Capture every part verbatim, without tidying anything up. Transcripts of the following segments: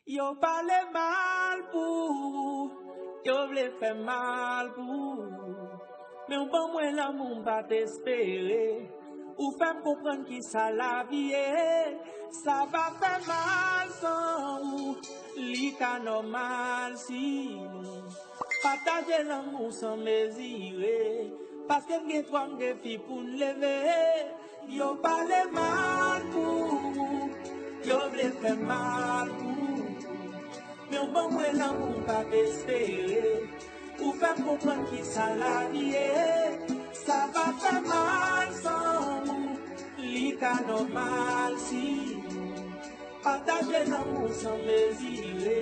Yo pale mal pou ou, yo vle fè mal pou ou. Men w ban mwen lanmou m pa t espere. Ou fè m konprann kisa lavi ye. Sa pa fè mal san ou, li ka nòmal si nou pataje lanmou san mezire. Paske m gen twa, m gen fi pou n leve. Yo pale mal pou ou, yo vle fè mal pou ou. Men w ban mwen lanmou m pa t espere. Ou fè m konprann kisa lavi ye. Sa pa fè mal san ou, li ka nòmal si nou pataje lanmou san mezire.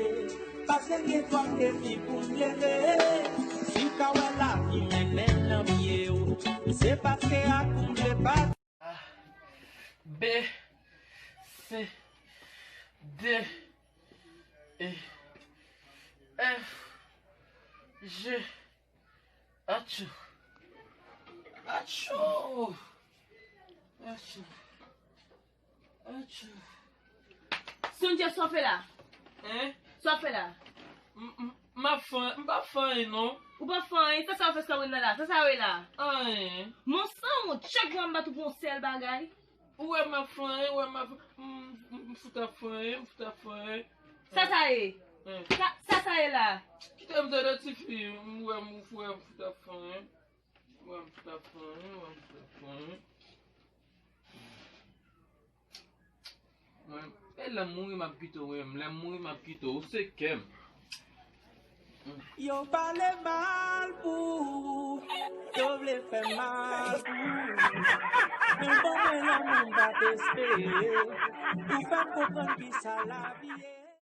Paske gen twa defi pou n leve. Si w ka wè lavi mennen nan pye w, se paske ak ou m vle pa. A, B, C, D, E, F, G. Atchou. Atchou. Atchou. Atchou. Sonja, sa w fè la? Hein? Sa w fè la? M, m, m ap fè, m pa fè anyen non. Ou pa fè anyen? Sa sa w fè Sabrina la? Sa sa w ye la? Anyen. Mon sanwont, chak jou m bat ou pou yon sèl bagay. Ou wè m ap fè anyen, ou wè m ap, m, m, m fout ap fè anyen, m fout ap fè anyen. Sa sa ye? Hein. Sa, sa sa ye la? Kite m tande tifi, m wè m, ou wè m fout ap fè anyen. Ou wè m fout ap fè anyen, ou wè m fout ap fè anyen. Mwen, e lè m mouri m ap kite w, wi, lè m mouri m ap kite w, ou se kè m. Yo pale mal pou ou, yo vle fè mal pou ou. Men w ban mwen lanmou m pa t espere. Ou fè m konprann kisa lavi ye.